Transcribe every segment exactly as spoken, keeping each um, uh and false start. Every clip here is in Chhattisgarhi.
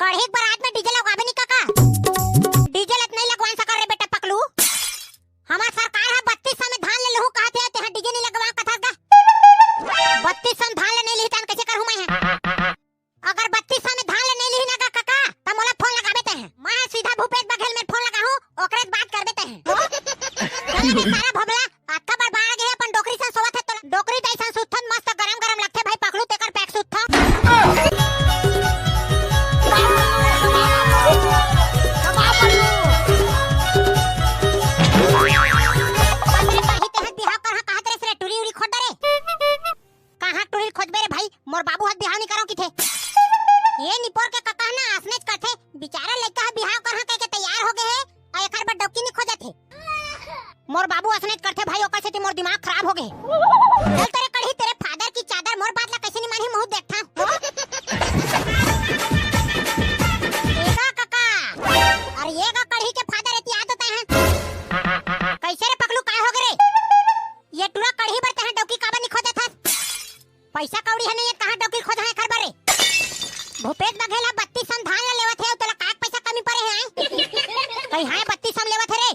कढ़ी के बरात में डीजे लगवाबे नहीं कका? डीजे लत नहीं लगवा सकर रे बेटा पकलू। हमार सरकार ह बत्तीस सौ में धान ले लूहूं कहत हे, तेहा डीजे नहीं लगवा कथस गा। बत्तीस सौ में धान ले नहीं लिही तहन कैसे करहूं मैं ह? अगर बत्तीस सौ में धान ले नहीं लिही ना गा कका, त मोला फोन लगाबे तेहा। मैं ह सीधा भूपेश बघेल में फोन लगाहूं, ओकरे से बात करबे तेहा। चल रे सारा भोभला, अतका बड़ बाढ़ गे हे, अपन डोकरी सन सोवत हे तोला। डोकरी दाई सन सुतथन, मस्त गरम गरम लगथे भाई पकलू, तेकर पैक सुतथा। बाप रे, कहीं तेहर बिहाव करहा कहत रेस रे, टूरी उरी खोद डरे। कहाँ टूरी खोदबे रे भाई, मोर बाबू हत बिहाव नहीं करो किथे। ये निपोर के कका ना असनेच करथे, बेचारा लइका ह बिहाव करहा कह के तैयार हो गए हे, अउ एकर बर डौकी नहीं खोजत हे। मोर बाबू असनेच करथे भाई, ओकर सेती मोर दिमाग खराब हो गए। चल तेरे कढ़ी, तेरे फादर की चादर, मोर बात ला कैसे नहीं मानही, महू देखथा। एगा कका, अरे एगा कढ़ी के फादर एती आ तो तैं ह। कैसे रे पकलू, काय हो गए रे? ये टूरा कढ़ी बर तैं ह डौकी काबर नहीं खोजत हस? पैसा कौड़ी ह नहीं हे, कहाँ डौकी खोजहा एखर बर रे? भूपेश बघेल ह बत्तीस सौ धान ला लेवत हे, अउ तोला काय पैसा कमी परे हे, आय? कहीं हाय बत्तीस सौ लेवत हे रे?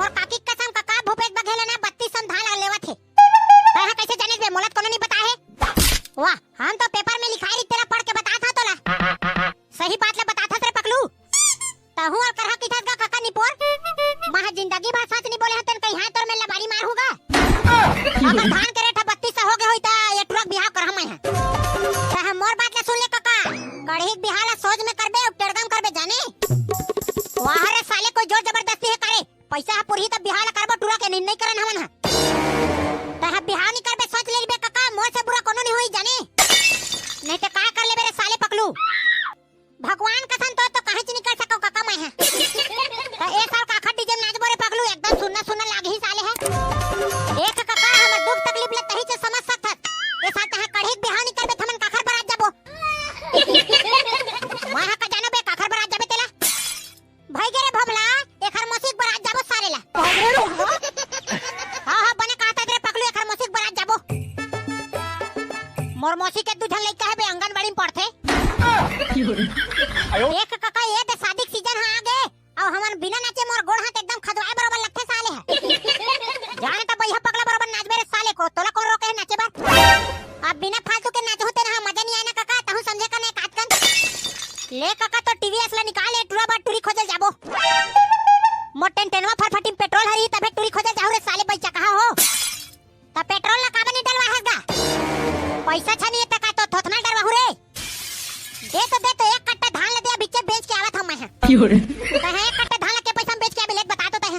मोर काकी कसम कका, भूपेश बघेल ह ना बत्तीस सौ धान ला लेवत हे। तैं ह कैसे जानिस बे? मोला त कोनो नहीं बताए हे। वाह, हम तो पेपर में लिखाए रही, तेला पढ़ के बतात हंव तोला। सही बात ला बतात हस रे पकलू। तहूं अउ करहा किथस गा कका निपोर। मैं ह जिंदगी भर सच नहीं बोले हंव, तेन कहीं हाय तोर में लबारी मारहूं गा। अगर धान के रेट ह बत्तीस सौ हो गए होई त ये टूरा के बिहाव करहा मैं ह। तैं ह मोर बात ला सुन ले कका, कढ़ी के बिहाव ला सोझ में करबे अउ टेड़गम करबे जाने। वाह रे साले, कोई जोर जबरदस्ती हे का रे? पैसा ह पुरही त बिहाव ला करबो, टूरा के नहीं, नहीं करन हमन ह। तैं ह बिहाव नहीं करबे, सोच ले लेबे कका, मोर से बुरा कोनो नहीं होई जाने। नहीं त काय कर लेबे रे साले पकलू। भगवान कसम, तो, तो कहीं नहीं कर सको कका मैं ह। त ए साल काखर डीजे में नाचबो रे पकलू, एकदम सुन्ना सुन्ना लागही साले ह। देख कका, हमर दुख तकलीफ ला तही से समझ सकथस। ए साल तैं ह कढ़ी के बिहाव नहीं करबे त हमन काखर बरात जाबो। मैं ह का जानो बे काखर बरात जाबे तेला। भई गे रे भोभला, एखर मौसी के बरात जाबो साले ला। हाँ, हाँ, बने कहत हस रे पकलू, एखर मौसी के बरात जाबो। मोर मौसी के दू झन लइका हे बे, आंगनबाड़ी में पढ़थे। देख कका, ये दे शादी के सीजन ह आ गे, अउ हमन बिना नाचे मोर गोड़ हाथ एकदम खजवाए बरोबर लगथे साले ह। जाने त बइहा पगला बरोबर नाचबे रे साले को, तोला कौन रोके हे नाचे बर? अब बिना फालतू के नाचहूं तेन ह मजा नहीं आए ना कका, तहूं समझे का नहीं काटकन। ले कका, तो टीवीएस ला निकाल, ए टूरा बर टूरी खोजल जाबो। मोर टेनटेनवा फरफटी में पेट्रोल हरी, तभे टूरी खोजल जाहूं रे साले बइचा कहाँ हो। त पेट्रोल ला काबर नहीं डलवा हस गा? पैसा छनी हे त का तो थोथना डलवाहूं रे। दे तो, दे तो, एक कट्टा धान ला दे, अभी बेच के आवत हंव मैं ह। तैं ह एक कट्टा धान ला के पैसा में बेच के आबे, ले बता तो तैं ह।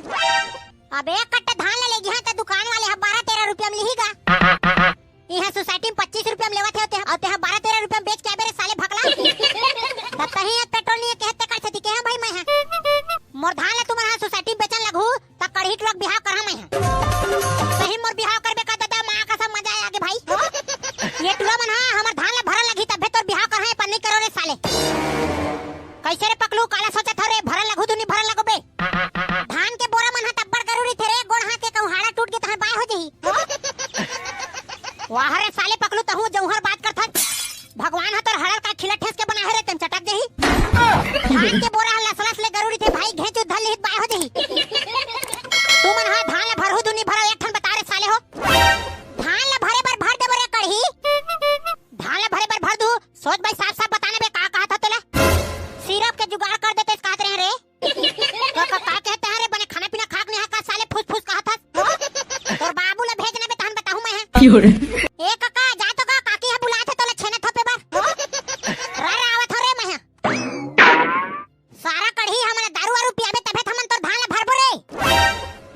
अब एक कट्टा धान ला लेगिहा त दुकान वाले ह बारह तेरह रुपया में लिही गा। इहाँ सोसाइटी में पच्चीस रुपया में लेवत हे, अउ तैं ह बारह तेरह रुपया में बेच के आबे रे साले भकला। त तहीं ह पेट्रोल नहीं हे, कहत तेकर सेती केहेंव भाई मैं ह। मोर धान ला तुमन ह सोसाइटी में बेचन लगहू, त कढ़ी टूरा के बिहाव करहा मैं ह। सही मोर बिहाव करबे का ददा, माँ कसम मजा आए आगे भाई। ये टूरा मन ह हमर धान ला भरन लगही, तभे तोर बिहाव करहा, ए पार नहीं करो रे साले। कैसे रे पकलू, काला सोचत हव रे, भरन लगहू धुन नहीं भरन लगबे? धान के बोरा मन ह तब्बड़ गरू रहिथे रे, गोड़ हाथ के कहूं हाड़ा टूट गे तहां बाय हो जही। वाह रे साले पकलू, तहूं जौहर बात करथस। भगवान ह तोर हड़ल का खिला ठेस के बनाए हे रे, तेन चटक जही। धान के बोरा ह लसलस ले गरू रहिथे भाई, घेंचू धर लिहित बाय हो जही। तुमन ह धान ल भरहू धुन नहीं भरव, एक ठन बता रे साले हो। धान ल भरे बर भर देबो रे कढ़ी। धान ल भरे बर भर दू, सोच भाई साफ साफ बताना बे का कहत ह तोला। सिरप के जुगाड़ कर देते कहत रहे रे। का, का, का कहत हस रे, बने खाना पीना खाक नहीं हे का साले, फुस फुस कहत हस। तोर बाबू ला भेजना बे, तहन बताहूं मैं ह। ए कका, जा तो का, काकी ह बुलात हे तोला छेना थोपे बर। रा, रा, आवत हंव रे मैं ह। सारा कढ़ी हमन दारू वारू पियाबे तभे त हमन तोर धान ला भरबो रे।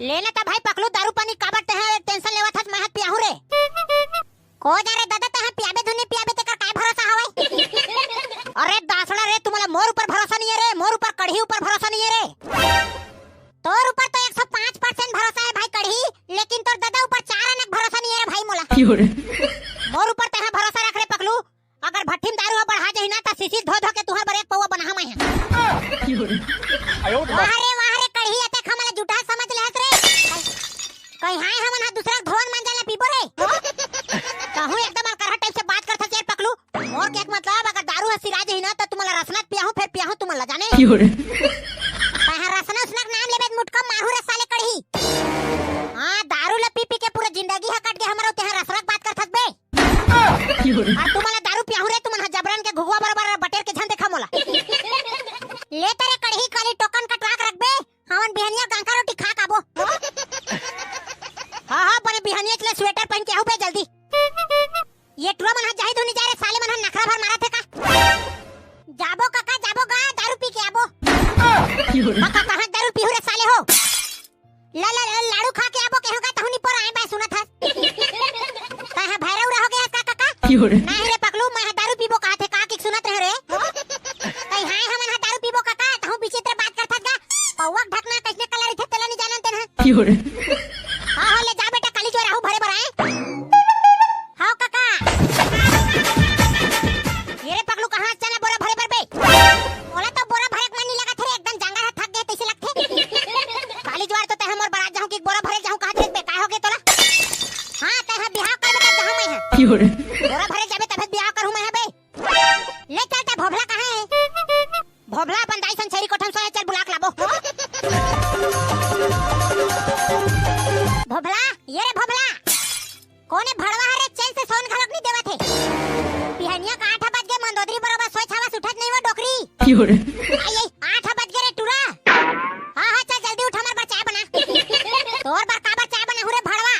लेना त भाई पकलू दारू पानी, काबर तेहा टेंशन लेवत हस, मैं ह पियाहूं रे। को जा रे ददा, तेहा पियाबे धुन नहीं पियाबे, तेकर काय भरोसा हवय? अरे दासड़ा रे, तुमला मोर ऊपर भरोसा नहीं हे रे, मोर ऊपर कढ़ी ऊपर भरोसा नहीं हे रे। तोर ऊपर तो एक सौ पाँच परसेंट भरोसा हे भाई कढ़ी, लेकिन तोर ददा ऊपर चार आना के भरोसा नहीं हे रे भाई मोला। मोर ऊपर तेहा भरोसा रख रे पकलू, अगर भट्ठी में दारू ह बढ़ा जही ना, त सीसी धो धो के तुहर बर एक पौवा बनाहूं मैं ह। वाह रे, वाह रे कढ़ी, अतेक हमला जुटहा समझ लेहस रे। कहीं हाय हमन ह दूसरा के धोवन मांजा ला पीबो रे। कहूं एकदम अलकरहा टाइप से बात करथस यार पकलू। मोर के एक मतलब, अगर दारू ह सिरा जही ना, त तुमला रसना पियाहूं, फेर नहीं। तैं ह रसना उसना के नाम लेबे त मुटका मारहूं रे साले कड़ही। हाँ, दारू ल पी पी के पूरा जिंदगी ह कट गे हमर, तैं ह रसना के बात करथस बे। अउ तुमन ला दारू पियाहूं रे, तुमन ह जबरन के घुघुआ बरोबर बटेर के झन देखा मोला। ले तेरे कड़ही काली टोकन कटवा के रखबे, हमन बिहनिया गांका रोटी खा के आबो। हाँ, हाँ, बने बिहनिया चले स्वेटर पहन के आहू बे जल्दी। ये टुरा मन ह जाही धुन नइ जाय रे, साले मन ह नखरा भर मारत हे का। जाबो कका, जाबो गा, दारू पी के आबो। कका, कहाँ दारू पीहू रे साले हो? ला, ला, ला, लाड़ू खा के आबो, केहू का तहू निपोर आए बाय सुनत हस। तैं ह भैरव रहो गे हस का कका? नहीं रे पकलू, मैं ह दारू पीबो कहा थे, का की सुनत रहे रे? तैं हाय हमन ह दारू पीबो कका, तहू विचित्र बात करथस गा। पौवा के ढकना कइसने कलर रहिथे, तेला नइ जानन तेन ह। हाँ, हाँ, ले जा बेटा, काली जुवार आहू भरे बर आए। हाँ कका। ये रे पकलू, कहाँ चला बोरा भरे बर बे? मोला तो बोरा भरे के मन नइ लगत हे रे, एकदम जांगर ह थक गे तइसे लगथे। काली जुवार तो तैं ह मोर बरात जाहूं कि बोरा भरे जाहूं कहा थे बे, काय हो गे तोला? हाँ, तैं ह बिहाव करबे त जाहूं मैं ह। बोरा भरे जाबे तभे बिहाव करहूं मैं ह बे। ले चल, तैं भोभला कहाँ हे? भोभला अपन दाई संग छेरी कोठन सोए, चल बुला के लाबो। भोभला, ये रे भोभला। कोने भड़वा हरे, चैन से सोन घलोक नइ देवत हे। बिहनिया का आठ बज गे, मंदोदरी बरोबर सोए छावस, उठत नइ वो डोकरी। आई, आई, आठ बज गे रे टुरा। हाँ, हाँ, चल जल्दी उठ, हमर बर चाय बना। तोर बर काबर चाय बनाहूं रे भड़वा?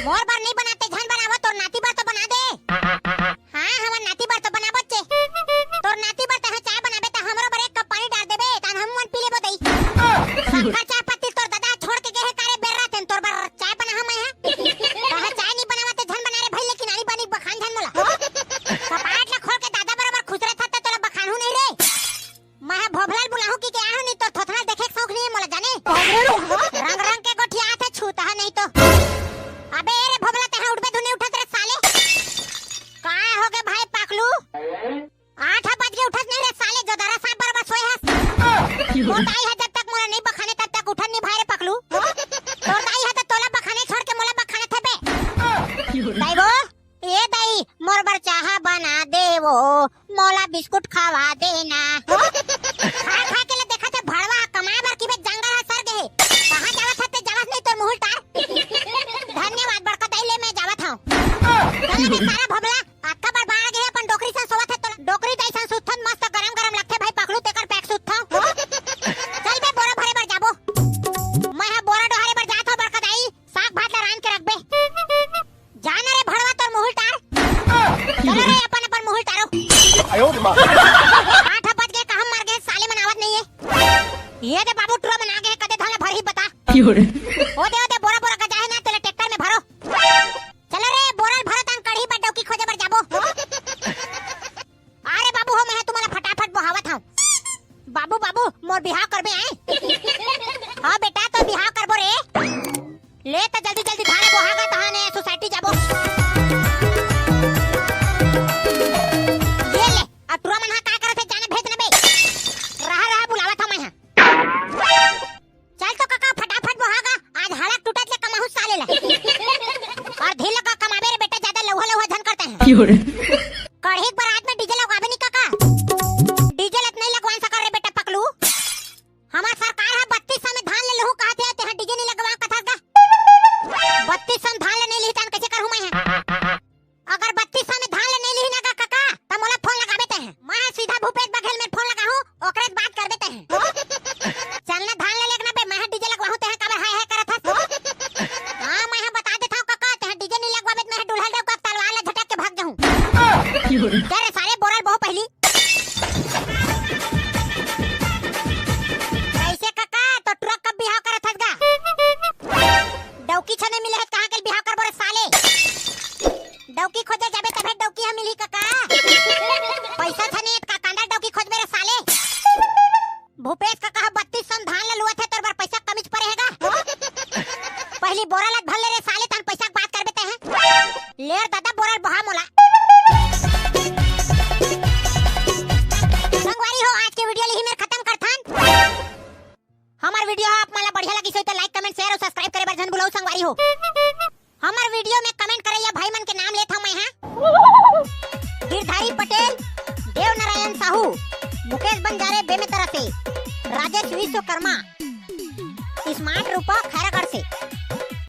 मोर बर नइ बनाते झन बनावा, तोर नाती बर तो बना दे। हाँ, हमर नाती बर तो बनाबोच हे। तोर नाती बर तैं ह चाय बनाबे त हमरो बर एक कप पानी डार देबे, तान हमन पी लेबो दई। शक्कर चाय पत्ती तोर ददा छोड़ के गे हे का रे बेर्रा, तेन तोर बर चाय बनाहूं मैं ह। तैं ह चाय नइ बनावा ते झन बना रे भाई, लेकिन आनी बानी बखान झन मोला। कपाट ला खोल के दादा बरोबर खुसरथस त तोला बखानहूं नहीं रे। मैं ह भोभला ल बुलाहूं कि के आहूं, नहीं तोर थोथना देखे के शौक नइ हे मोला जाने। रंग रंग के गोठियाथे, छूतहा नहीं तो। अबे रे भोभला, तैं ह उठबे धुन नइ उठस रे साले। काय हो गे भाई पकलू? आठ बज गे उठस नहीं रे साले, जोदरा सांप बरोबर सोए हस। मोर दाई ह जब तक मोला नइ बखाने तब तक उठन नइ भाय रे पकलू। तोर दाई ह त तोला बखाने छोड़ के मोला बखानथे बे। दाई वो, ए दाई, मोर बर चाहा बना दे वो, मोला बिस्कुट खवा देना। खा खा के ले देखत हे भड़वा, कमाए बर किबे जांगर ह सर गे हे। कहाँ जावत हस ते, जावत नहीं तोर मुहुल टार। धन्यवाद बड़का दाई, ले मैं जावत हंव। चल बे सारा भोभला, अतका बड़ बाढ़ गे हे, अपन डोकरी सन सोवत हे, तोला डोकरी दाई सन सुतथन, मस्त गरम गरम लगथे भाई पकलू, तेकर पैक सुतथंव। चल बे बोरा भरे बर जाबो। मैं ह बोरा डोहारे बर जात हंव बड़का दाई, साग भात ला रांध के रखबे। जा ना रे भड़वा तोर मुहुल टार। चलो रे अपन अपन मुहुल टारो। आठ बज गे, कहाँ मर गे साले मन आवत नहीं हे। ये दे बाबू टुरा मन आ गे, कते धान ला भरही बता। ओ दे, ओ दे, बोरा बोरा का जाहे ना, तेला ट्रैक्टर में भरो। चलो रे बोरा ल भरो, तान कढ़ी बर डौकी खोजे बर जाबो। अरे बाबू हो, मैं ह तुमन ला फटाफट बोहावत हंव। बाबू, बाबू, मोर बिहाव करबे आए? हाँ बेटा, तोर बिहाव करबो रे। ले त जल्दी जल्दी धान बोहा गा, तहाने सोसाइटी जाबो। ये ले, अब टुरा मन हा का करत हे, जाना भेज ना बे। रहा रहा, बुलावत हंव मैं हा। चल तो कका, फटाफट बोहा गा, आज हड़क टूटत ले कमाहूं साले ला। अउ धीर लगा कमाबे रे बेटा, जादा लउहा लउहा झन करते हैं। कढ़ी के बरात में डीजे लगवाबे नहीं कका। डीजे लत नहीं लगवा सकर रे बेटा पकलू। हमर सरकार ह बत्तीस सौ में धान ले लूहूं कहत हे, तेहा डीजे नहीं लगवा कथस गा। बत्तीस सौ में धान ले नहीं लिही तान कैसे करहूं मैं ह? अगर बत्तीस सौ में धान ले नहीं लिही ना गा कका, त मोला फोन लगाबे तेहा। मैं ह सीधा भूपेश बघेल में फोन लगाहूं, ओकरे से बात करबे तेहा। चल ना धान ले लेगना बे, मैं ह डीजे लगवाहूं, तेहा काबर हाय हाय करत हस? हाँ, मैं ह बता देथंव कका, तेहा डीजे नहीं लगवाबे त मैं ह डुलहल डौका तलवार ला झटक के भाग जाहूं। चल रे साले, बोरा ल बोह पहली। कैसे कका, तो ट्रक कब बिहाव करत हस गा? डौकी छने मिले हस, कहाँ के बिहाव करबो रे साले? डौकी खोजे जाबे तभे डौकी ह मिलही कका। पैसा छने का कांदा डौकी खोजबे रे साले? भूपेश कका ह बत्तीस सौ धान ल लुअत हे, तोर बर पैसा कमीच परे हे गा। पहली बोरा ल भर ले रे साले, तहन पैसा के बात करबे तेहा। ले रे दादा बोरा ल बोहा मोला। संगवारी हो, आज के वीडियो ल इही मेर खतम करथन। हमर वीडियो ह आप मन ला बढ़िया लगिस होही त like, comment, share अउ subscribe करे बर झन भुलाहू संगवारी हो। हमर वीडियो में comment करइया भाई मन के नाम लेत हंव मैं हा। गिरधारी पटेल, देवनारायण साहू, मुकेश राजेश बंजारे बेमेतरा से, राजेश विश्वकर्मा, स्मार्ट रूपा खैरागढ़ से।